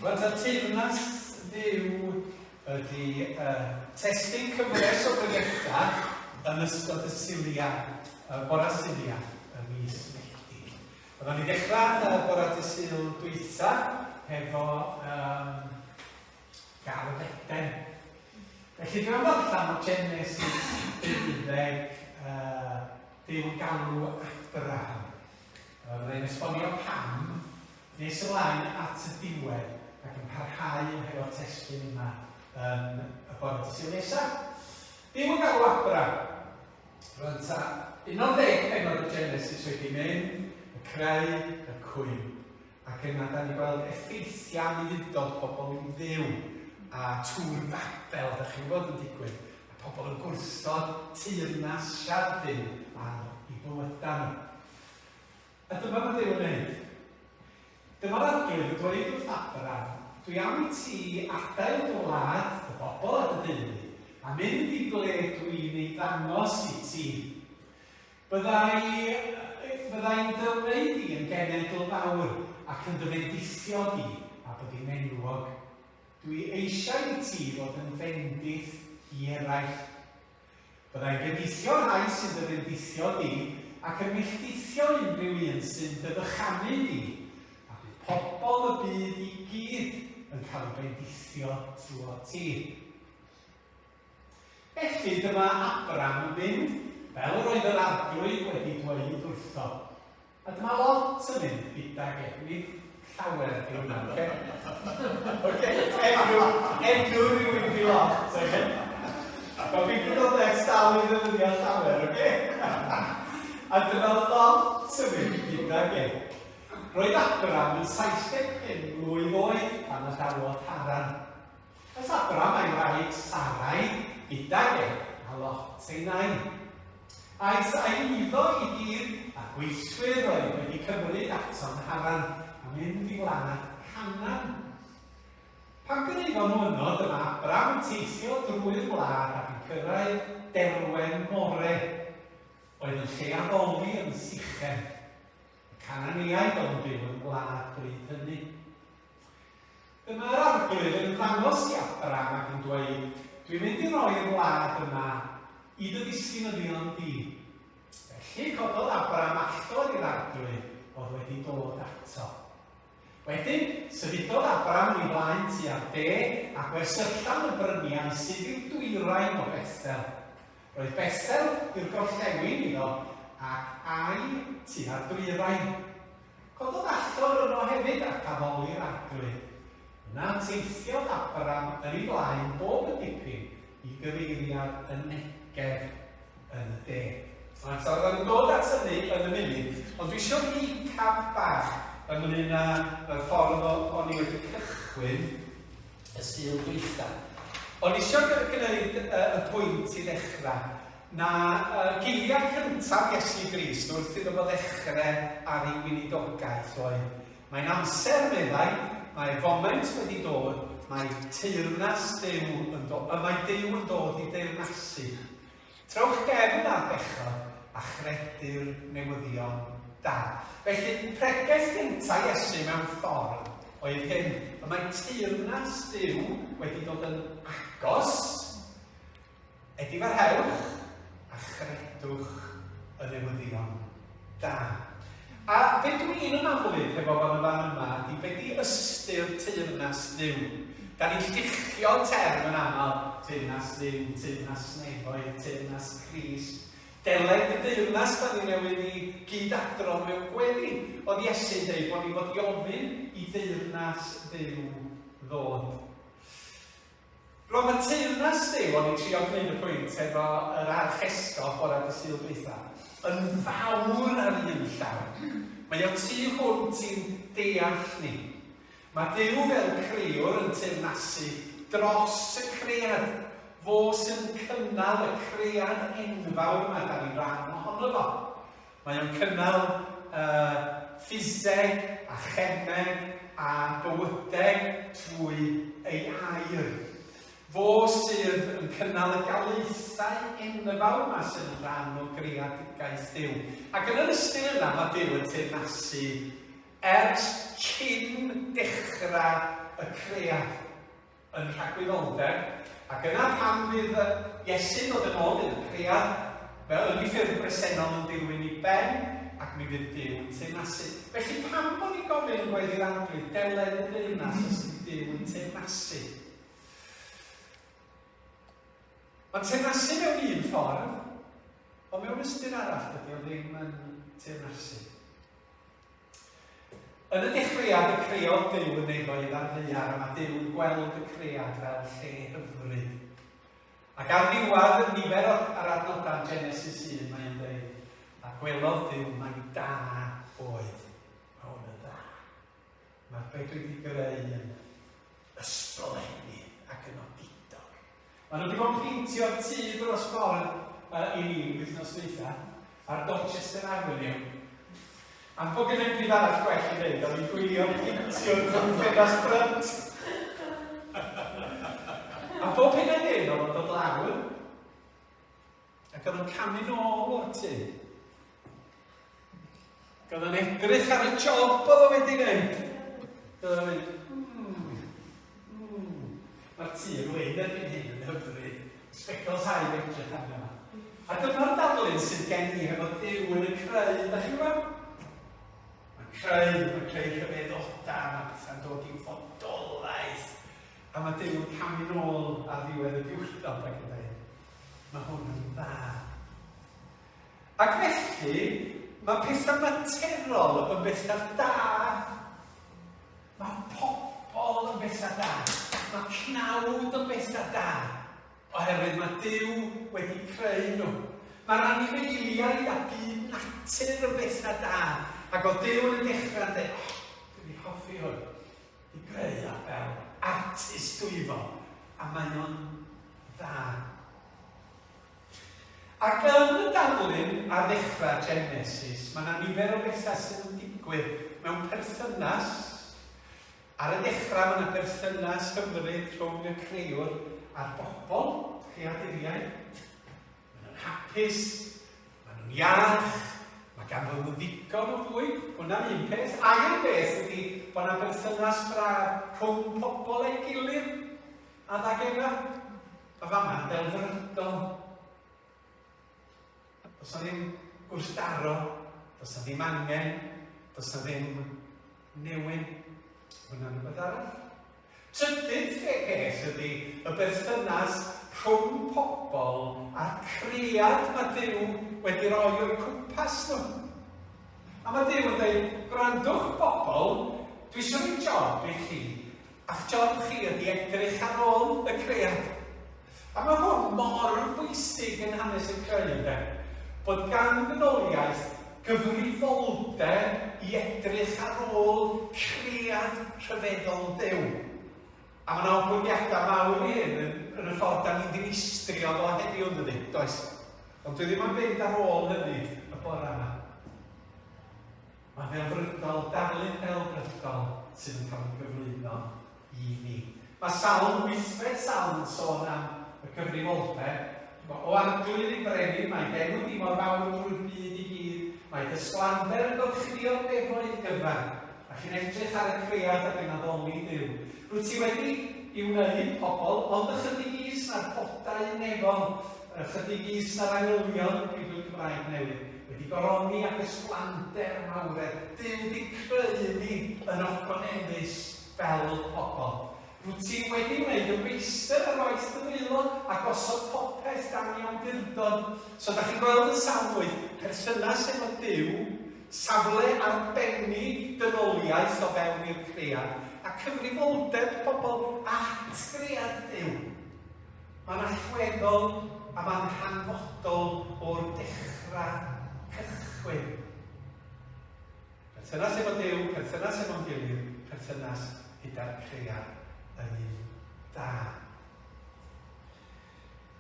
Rwan ta teyrnas Dduw ydy uh, testun cyfres o bregethau yn ystod y Sulia, y bora Sulia, y mis Medi. Oedden ni ddechrau y bora dy Sul dwytha hefo um, Gardd Eden. Felly dwi'n am ddarllen o Genesis 12, uh, Duw galw Abraham. Fydda i'n esbonio pam nes ymlaen at y diwedd ac yn parhau hefo'r testun yma yn y bore dydd Sul nesaf. Duw yn galw Abram. Rwan ta, 11 pennod y Genesis wedi mynd, y creu, y cwymp. Ac yna da ni gweld effeithiau anifundod pobl i Dduw a Tŵr Babel, da chi'n gwybod yn digwydd, a pobl yn gwrthod teyrnasiad Duw ar eu bywydau nhw. A dyma mae Duw yn wneud. Dyma'r Arglwydd yn dweud wrth Abram, Dwi am i ti adael dy wlad, dy bobl a dy deulu, a mynd i ble dwi'n ei ddangos i ti. Byddai, byddai'n dy wneud di yn genedl fawr ac yn dy fendithio di a bod di'n enwog. Dwi eisiau i ti fod yn fendith i eraill. Byddai'n bendithio'r rhai sy'n dy fendithio di, ac yn melltithio unrhyw un sy'n dy fychanu di, a bydd pobl y byd i gyd yn cael eu bendithio trwot ti. Felly dyma Abram yn mynd, fel yr oedd yr Arglwydd wedi dweud wrtho. A dyma Lot yn mynd gydag ef, nid llawer di hwnna, oce? Oce, enw, enw rhywun di Lot, oce? Mae people dot next dal i ddefnyddio llawer, oce? A dyma Lot yn mynd gydag ef. Roedd Abram yn 75 mlwydd oed pan adawodd Haran. Aeth Abram a'i wraig Sarai gydag ef, a Lot ei nai. Aeth a'i eiddo i gyd, a'r gweithwyr oedd wedi cymryd ato yn Haran, a mynd i wlad Canaan. Pan gyrhaeddon nhw yno, dyma Abram yn teithio drwy'r wlad ac yn cyrraedd derwen More, oedd yn lle addoli yn Sichem. Y Cananeaid oedd yn byw yn y wlad bryd hynny. Dyma'r Arglwydd yn ymddangos i Abram ac yn dweud, Dwi'n mynd i roi'r wlad yma i dy ddisgynyddion di. Felly cododd Abram allor i'r Arglwydd oedd wedi dod ato. Wedyn, symudodd Abram yn ei flaen tua'r de a gwersylla yn y bryniau sydd i'r dwyrain o Bethel. Roedd Bethel i'r gorllewin iddo ac Ai tua'r dwyrain. Cododd allor yno hefyd ac addoli'r Arglwydd. Yna teithiodd Abram yn ei flaen bob yn dipyn i gyfeiriad y Negef yn y de. Reit, so fydda ni'n dod at hynny yn y munud, ond dwi eisiau recap bach ynglyn â y ffordd o'n i wedi cychwyn y Sul dwytha. O'n i eisiau gwneud y, y pwynt i ddechrau na uh, geiriau cyntaf Iesu Grist wrth iddo fo ddechrau ar ei weinidogaeth oedd Mae'n amser, meddai, mae foment wedi dod, mae teyrnas Duw yn dod, y mae Duw yn dod i deyrnasu. Trowch gefn ar bechod a chredu'r newyddion da. Felly, pregeth gyntaf Iesu mewn ffordd oedd hyn, y mae teyrnas Duw wedi dod yn agos, Edifarhewch a chredwch y newyddion da. A be dwi'n ymaflyd hefo fan y fan yma ydy be di ystyr teyrnas Dduw. Da ni'n lluchio term yn aml, teyrnas Dduw, teyrnas nefoedd, teyrnas Crist. Deled y deyrnas da ni newydd i gyd-adrodd mewn gweddi. Oedd Iesu'n dweud bod ni fod i ofyn i deyrnas Dduw ddod. Rwan mae teyrnas Duw, o'n i'n trio gwneud y pwynt efo yr archesgob bore dy Sul dwytha, yn fawr ar un llaw. Mae o tu hwnt i'n deall ni. Mae Duw fel crewr yn teyrnasu dros y cread. Fo sydd yn cynnal y cread enfawr yma, da ni'n rhan ohono fo. Mae o'n cynnal uh, ffiseg a chemeg a bywydeg trwy ei air. Fo sydd yn cynnal y galaethau enfawr yma sydd yn rhan o greadigaeth Duw. Ac yn yr ystyr yna mae Duw yn teyrnasu ers cyn dechrau y cread yn rhagwyddoldeb, ac yna pan fydd Iesu'n dod yn ôl, fydd y cread fel yn ei ffurf bresennol yn dirwyn i ben, ac mi fydd Duw yn teyrnasu. Felly pam bod ni'n gofyn yn gweddi'r Arglwydd, deled y deyrnas os ydy Duw yn teyrnasu? Mae'n teyrnasu mewn un ffordd, ond mewn ystyr arall dydy o ddim yn teyrnasu. Yn y dechreuad y creodd Duw y nefoedd a'r ddaear a mae Duw yn gweld y cread fel lle hyfryd. Ac ar ddiwedd y nifer o ar adnodau yn Genesis 1 mae'n dweud, a gwelodd Duw mai da oedd. Mae hwn yn dda. Mae'r be dwi wedi greu yn ysblennydd ac yn odidog. Maen nhw wedi bod yn peintio'r tŷ dros ffordd i ni wythnos dwytha, ar Dorchester Avenue. Am bod gen i'm byd arall gwell i wneud, o'n i'n gwylio peintio'r drwy ffenast ffrynt. A bob hyn a hyn, oedd o'n dod lawr, ac oedd o'n camu nôl o'r tŷ. Ac oedd o'n edrych ar y job oedd o wedi wneud. Oedd o'n mynd, Mae'r tŷ yn wyn erbyn hyn yn hyfryd. Sbectols haul edrych arno fo. A dyma'r darlun sydd gen i hefo Duw yn y creu, da chi'n gwybod? Mae'n creu, mae'n creu rhyfeddodau, mae pethau'n dod i'w fodolaeth. A mae Duw yn camu nôl ar ddiwedd y diwrnod ac yn dweud, mae hwn yn dda. Ac felly, mae pethau materol yn bethau da. Mae pobl yn bethau da. Mae cnawd yn bethau da. Oherwydd mae Duw wedi creu nhw. Mae'r anifeiliaid a byd natur yn bethau da. Ac oedd Duw yn y dechrau yn dweud, oh, dwi'n hoffi hwn. I greu o fel artist dwyfol. A mae o'n dda. Ac yn y darlun ar ddechrau Genesis, mae yna nifer o bethau sydd yn digwydd mewn perthynas. Ar y dechrau, mae yna berthynas hyfryd rhwng y crëwr a'r bobl, creaduriaid. Maen nhw'n hapus, maen nhw'n iach, mae ganddyn nhw ddigon o fwyd. Hwna'n un peth. Ail beth ydy bod yna berthynas braf rhwng pobl a'i gilydd. A ddag Efa? A fama'n delfrydol. Does na ddim gwrthdaro, does na ddim angen, does na ddim newyn. Hwna'n rhywbeth arall. Trydydd peth ydy y berthynas rhwng pobl a'r cread mae Duw wedi rhoi o'u cwmpas nhw. A mae Duw yn dweud, gwrandwch bobl, dwi eisiau rhoi job i chi, A'ch job chi ydy edrych ar ôl y cread. A mae hwn mor bwysig yn hanes y creu, ynde? Bod gan ddynoliaeth gyfrifoldeb i edrych ar ôl cread rhyfeddol Duw. A mae yna oblygiadau mawr i hyn yn, yn y ffordd da ni'n ddinistrio fo heddiw, yn dydy? Does? Ond dwi ddim am fynd ar ôl hynny y bore yma. Mae'n ddelfrydol, darlun delfrydol sydd yn cael ei gyflwyno i ni. Mae Salm, wythfed Salm yn sôn am y cyfrifoldeb. O Arglwydd ein Brenin, mae d'enw di mor fawr drwy'r byd i gyd, mae dy sblander yn gorchuddio'r nefoedd gyfan. A chi'n edrych ar y cread ac yn addoli Duw. Rwyt ti wedi i wneud pobl, ond ychydig is na'r bodau nefol, ychydig is na'r angylion, Beibl Cymraeg Newydd, wedi goroni ag ysblander mawredd. Duw 'di creu ni yn ogoneddus fel pobl. Rwyt ti wedi wneud yn feistr ar waith dy ddwylo a gosod popeth dan ei awdurdod. So da chi'n gweld yn Salm 8, perthynas efo Duw, safle arbennig dynoliaeth o fewn i'r cread, a cyfrifoldeb pobl at gread Duw. Mae'n allweddol a mae'n hanfodol o'r dechrau cychwyn. Perthynas efo Duw, perthynas efo'n gilydd, perthynas gyda'r cread yn un da.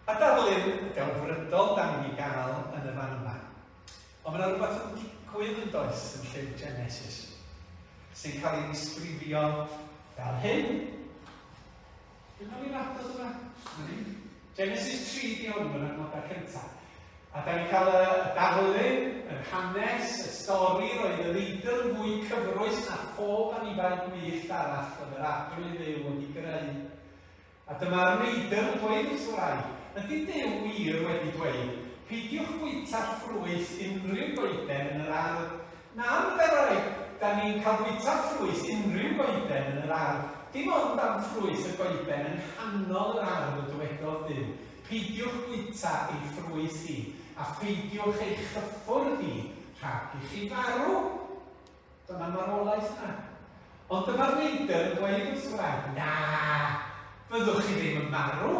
A darlun delfrydol da ni'n ei gael yn y fan yma. Ond mae yna rhywbeth yn digwydd yn does yn llyfr Genesis sy'n cael ei ddisgrifio fel hyn. Dwi'n cael ei adnod yma. Na ni. Genesis 3 di hwn yn adnodau cyntaf. A da ni'n cael y darlun, yr hanes, y stori, roedd y neidr yn fwy cyfrwys na phob anifail gwyllt arall oedd yr Arglwydd Dduw wedi greu. A dyma'r neidr yn dweud wrth wraig, Ydy Duw wir wedi dweud, 'Peidiwch bwyta ffrwyth unrhyw goeden yn yr ardd'? Na, meddai'r wraig, 'da ni'n cael bwyta ffrwyth unrhyw goeden yn yr ardd, dim ond am ffrwyth y goeden yng nghanol yr ardd y dywedodd Duw, Peidiwch bwyta ei ffrwyth hi, a pheidiwch ei chyffwrdd hi, rhag i chi farw. Dyma marwolaeth 'na. Ond dyma'r neidr yn dweud wrth wraig, Na, fyddwch chi ddim yn marw.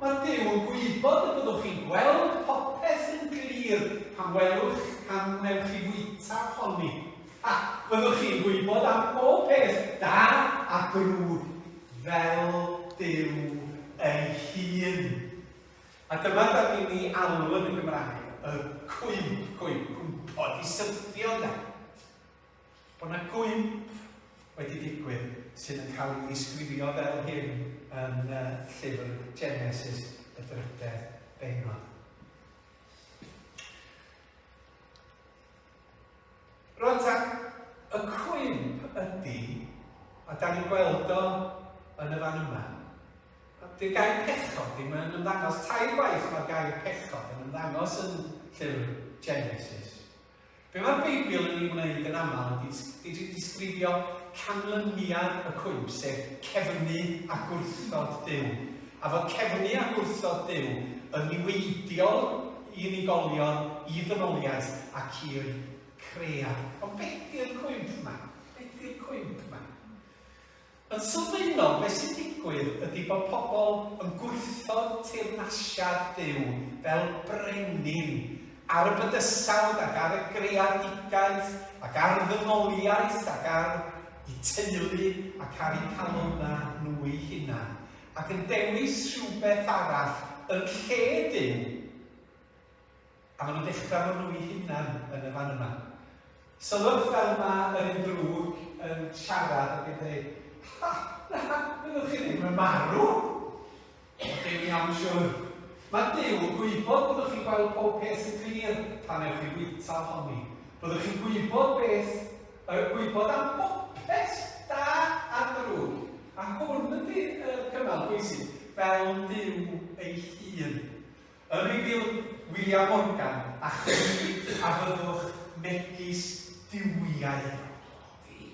Mae Duw yn gwybod y byddwch chi'n gweld popeth yn glir pan welwch, pan wnewch chi fwyta ohoni. Ha! Byddwch chi'n gwybod am bob peth da a drwg fel Duw ei hun. A dyma da ni'n ei alw yn y Gymraeg, y cwymp, cwymp, cwmpo, di syrthio ynde. Bod yna gwymp wedi digwydd sydd yn cael ei ddisgrifio fel hyn yn llyfr Genesis, y drydedd bennod. Rwan ta, y cwymp ydy, a da ni'n gweld o yn y fan yma, Dy'r gair pechod ddim yn ymddangos, tair gwaith mae'r gair pechod yn ymddangos yn llyfr Genesis. Be mae'r Beibl yn ei wneud yn aml ydy disgrifio canlyniad y cwymp, sef cefnu a gwrthod Duw. A fod cefnu a gwrthod Duw yn niweidiol i unigolion, i ddynoliaeth ac i'r cread. Ond beth di'r cwymp yma? Beth di'r cwymp yma? Yn sylfaenol, beth sy'n digwydd ydy bod pobl yn gwrthod teyrnasiad Duw fel brenin ar y bydysawd ac ar y greadigaeth ac ar ddynoliaeth ac ar eu teulu ac ar eu calonnau nhw eu hunain, ac yn dewis rhywbeth arall yn lle Duw. A maen nhw'n dechrau efo nhw'i hunan yn y fan yma. Sylwch fel mae yr un drwg yn siarad ac yn dweud, Ha! Na, fyddwch chi ddim yn marw! Mae Duw'n iawn siwr. Mae Duw yn gwybod byddwch chi'n gweld pob peth yn glir pan ewch chi fwyta ohoni. Byddwch chi'n gwybod beth, yy, gwybod am bopeth da a drwg. A hwn ydy y cymal pwysig, fel Duw ei hun. Yn Rifil William Morgan, a chwi a fyddwch megis duwiau. Fi,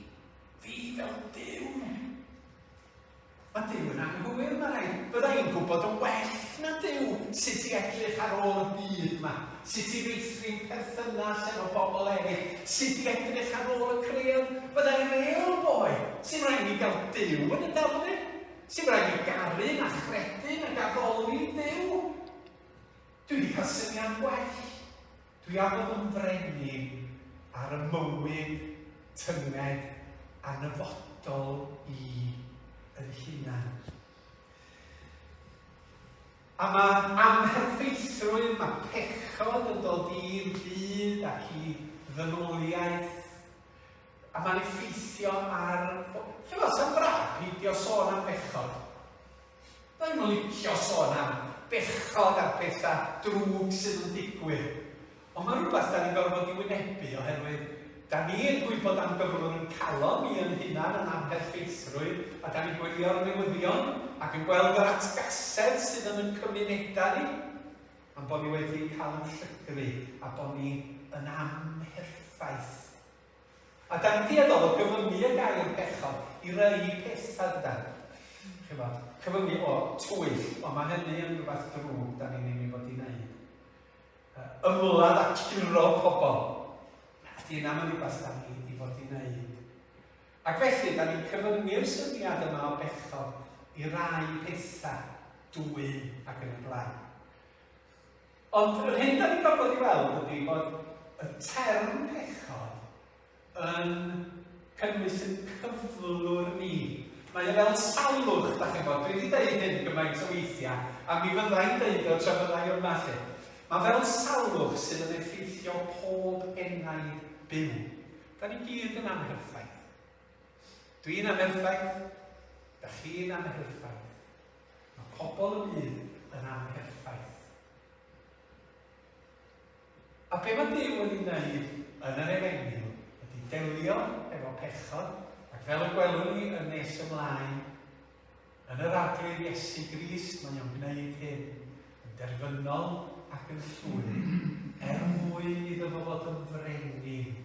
fi fel Duw. Mae Duw yn anghywir, mae rhaid. Bydda i'n gwybod yn well na Duw sut i edrych ar ôl y byd yma, sut i feithrin perthynas efo bobl eraill, sut i edrych ar ôl y cread. Bydda i'n real boy. Sy'n rhaid i mi gael Duw yn y darlun. Sy'n rhaid mi garu na chredu nag addoli Duw? Dwi wedi cael syniad gwell. Dwi am fod yn frenin ar y mywyd tynged a nyfodol i yn hunan. A mae amherffeithrwydd, mae pechod yn dod i'r byd ac i ddynoliaeth. A mae'n effeithio ar... Chimod, sa'n braf peidio sôn am bechod. Dwi'n yn licio sôn am bechod a'r pethau drwg sydd yn digwydd. Ond mae rhywbeth da ni'n gorfod i wynebu oherwydd da ni yn gwybod am gyflwr yn calon ni yn hunan yn amherffeithrwydd a da ni'n gwylio'r newyddion ac yn gweld yr atgasedd sydd yn yn cymunedau ni am bod ni wedi cael yn llygru a bod ni yn amherffaith. A da ni'n dueddol o gyfyngu y gair pechod i rei pethau, dydan? Chymod, cyfyngu o twyll, ond mae hynny yn rhywbeth drwg da ni ddim i fod i wneud. Ymladd a curo pobl. Na, di yna yn rhywbeth da ni i fod i wneud. Ac felly, da ni'n cyfyngu'r syniad yma o bechod i rai pethau, dwyn ac yn y blaen. Ond yr hyn da ni'n gorfod i weld ydy bod y term pechod yn cynnwys yn cyflwr ni. Mae e fel salwch, da chi'n gwybod. Dwi wedi deud hyn gymaint o weithiau, a mi fydda i'n deud o tra fydda i yma lle. Mae fel salwch sydd yn effeithio pob enaid byw. Da ni gyd yn amherffaith. Dwi'n amherffaith, da chi'n amherffaith. Mae pobl y byd yn amherffaith. A be mae Duw yn ei wneud yn yr Efengyl ydy delio efo pechod, ac fel y gwelwn ni yn nes ymlaen, yn yr Arglwydd Iesu Grist, mae o'n gwneud hyn yn derfynol ac yn llwyr, er mwyn iddo fo fod yn frenin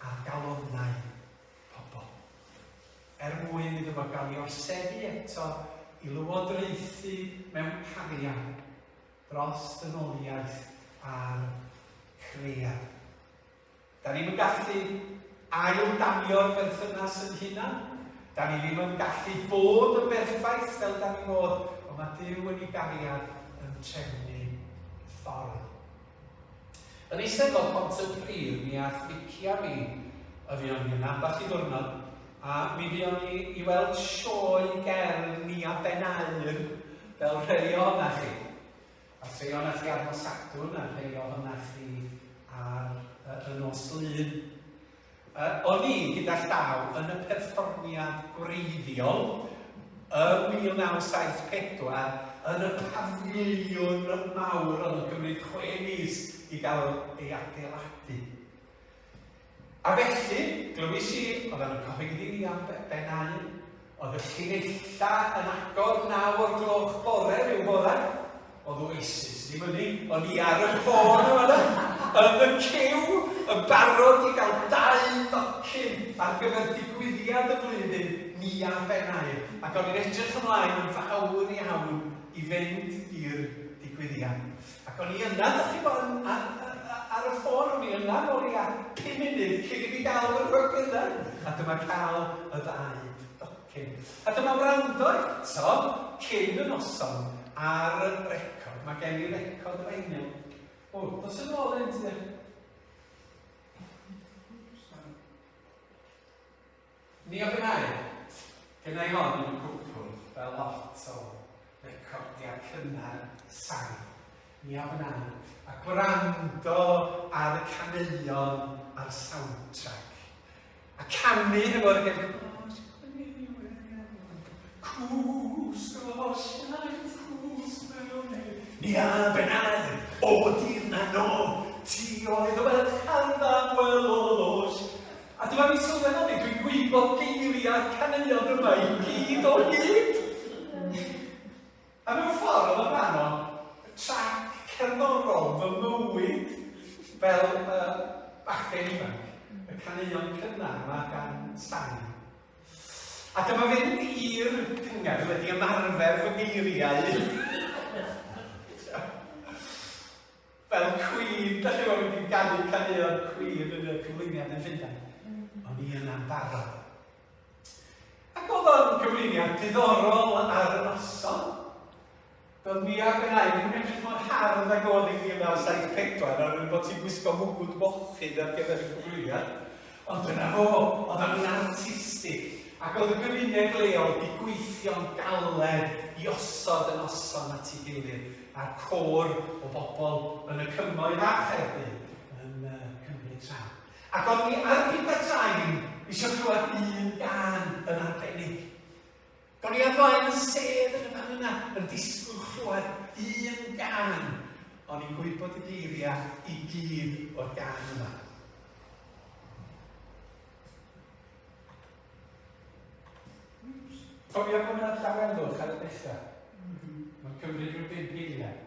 ar galonnau pobl. Er mwyn iddo fo gael ei orseddu eto i lywodraethu mewn cariad dros dynoliaeth a'r cread. Da ni'm yn gallu ail-danio'r berthynas yn hunan. Da ni ddim yn gallu bod yn berffaith fel da ni fod, ond mae Duw yn ei gariad yn trefnu ffordd. Yn Eisteddfod Pontypridd, mi ath Mici a fi, y fuon ni yna ambell i ddwrnod, a mi fuon ni i weld sioe gerdd Nia Ben Aur, fel rhei ohonach chi. A rhei ohonach chi ar nos Sadwrn, a rhei ohonach chi ar y nos Lun. O'n i, gyda llaw, yn y perfformiad gwreiddiol ym 1974 yn y pafiliwn mawr oedd yn cymryd 6 mis i gael ei adeiladu. A felly, glywis i, oedden nhw'n cyhoeddi ni am Ben Aur, oedd y llinellau yn agor 9 o'r gloch bore rhyw fore, Oedd Oasis ddim yn ni, o'n i ar y ffôn yn fan'na, yn y ciw, yn barod i gael dau docyn ar gyfer digwyddiad y flwyddyn, Nia Benai, ac o'n i'n edrych ymlaen yn fawr iawn i fynd i'r digwyddiad. Ac o'n i yna, dach chi'n gwybod, ar, ar, ar y ffôn, o'n i yna o leia 5 munud cyn i fi gael fy nhocynau. A dyma cael y ddau docyn. A dyma wrando eto, cyn y noson, ar y record. Mae gen i record vinyl. O, dos yn ôl un ti. Ni o gynnau. Gynnau hon yn y cwpwrdd fel lot o recordiau cynnar sain. Ni o gynnau. A gwrando ar y caneuon a'r soundtrack. A canu hefo'r gen... Cwsg o siaith, cwsg mewn Ni a benau, o dydd na no, ti oedd y ferch harddaf welodd oll. A dyma fi sylweddoli, dwi'n gwybod geiriau'r caneuon yma i gyd o hyd. A mewn ffordd oedd o'n rhan o trac cerddorol fy mywyd fel bachgen ifanc, y caneuon cynnar yma gan Sain. A dyma fynd i'r cyngerdd wedi ymarfer fy ngeiriau fel Queen, da chi wedi ganu caneuon Queen yn y cyflwyniad yn Llundain. O'n i yna'n barod. Ac oedd o'n gyflwyniad diddorol ar y noson. Doedd Nia Benai ddim yn edrych mor hardd ag oedd hi 1974 oherwydd bod ti'n gwisgo mwgwd mochyn ar gyfer y cyflwyniad. Ond dyna fo, oedd o'n artistig ac oedd y gymuned leol wedi gweithio'n galed i osod y noson at ei gilydd a'r côr o bobl yn y cymoedd a Chaerdydd yn cymryd rhan. Ac o'n i ar gyda train eisiau clywed un gân yn arbennig. O'n i ar flaen y sedd yn y fan yna yn disgwyl clywed un gân. O'n i'n gwybod y geiriau i gyd o'r gân yma. Cofio bod yna dawelwch ar y dechrau. Mae'n cymryd rhyw bum eiliad.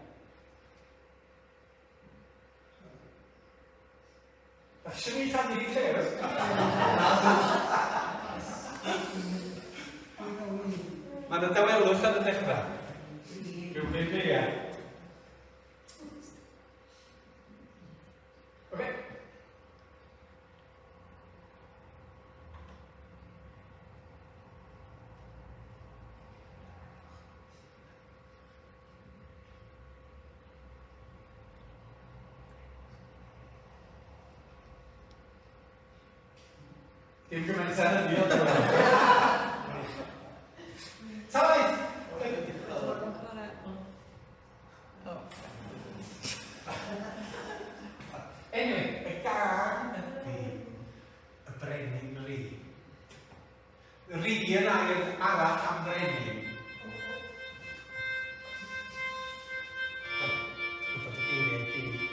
Swn i'n rhannu fi lle, oes? Mae yna dawelwch ar y dechrau. Rhyw bum eiliad. Oce. Dim gymaint â hynny ond Ta waeth! Anyway, y gân ydy y Brenin Ri. Ri yn air arall am frenin. Gwybod y geiriau i gyd.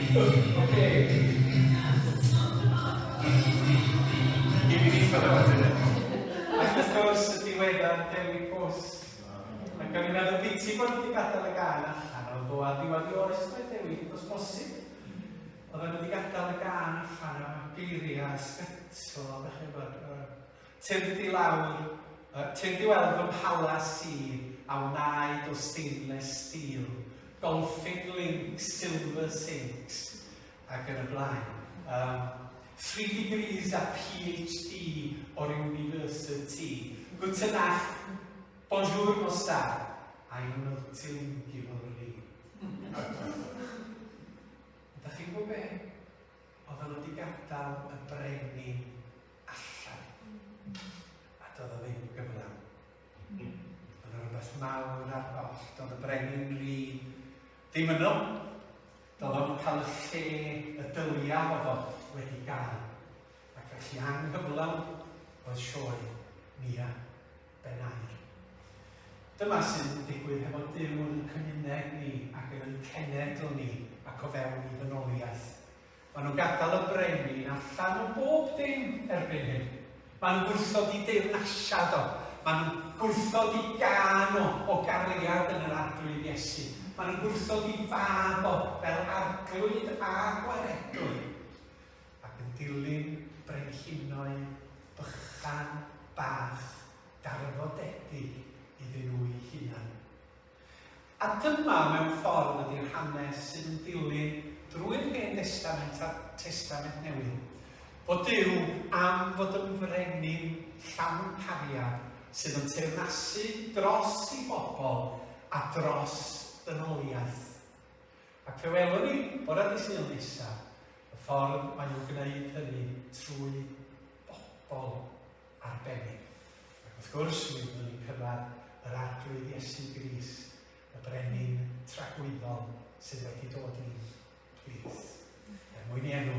Oce. I fi ddiffodd o wedyn. Ac wrth gwrs, y diweddar Dewi Pws. Ac o'n i'n meddwl biti bod nhw wedi gadael y gân allan, oedd o ar ddiwedd i oes oedd Dewi, os bosib. Oedden nhw wedi gadael y gân allan a geiriau ysgytol, ddech chi'n gwybod. Tyrd i lawr, tyrd i weld fy mhalas i, a wnaed o stainless steel, golfing links, silver sinks, ac yn y blaen. 3 degrees a PhD o'r university. Guten Nacht, bonjour, nos da. I'm multilingual ri. Ydych chi'n gwybod be? Oedden nhw wedi gadael y brenin allan. A doedd o ddim gyflawn. Oedd yna rhywbeth mawr ar goll. Doedd y brenin ri ddim yno. Doedd o'n cael y lle y dylia oedd o wedi gael. Ac felly anghyflawn oedd sioe Nia Ben Aur. Dyma sydd yn digwydd hefo Duw yn y cymuned ni ac yn ein cenedl ni ac o fewn i ddynoliaeth. Maen nhw'n gadael y brenin allan o bob dim erbyn hyn. Maen nhw'n gwrthod i deyrnasiad o. Maen nhw'n gwrthod i gân o o gariad yn yr Arglwydd Iesu. Maen nhw'n gwrthod i fab o fel arglwydd a gwaredwr. Ac yn dilyn brenhinoedd bychan bach darfodedig iddyn nhw'u hunain. A dyma, mewn ffordd, ydy'r hanes sydd yn dilyn drwy'r Hen Destament a'r Testament Newydd, fod Duw am fod yn frenin llawn cariad sydd yn teyrnasu dros ei bobl a dros ddynoliaeth. Ac fe welwn ni, bore dydd Sul nesaf, y ffordd mae nhw'n gwneud hynny trwy bobl arbennig. Ac wrth gwrs, mi fyddwn ni'n cyrraedd yr Arglwydd Iesu Grist, y Brenin tragwyddol sydd wedi dod i'n plith. Er mwyn i enw.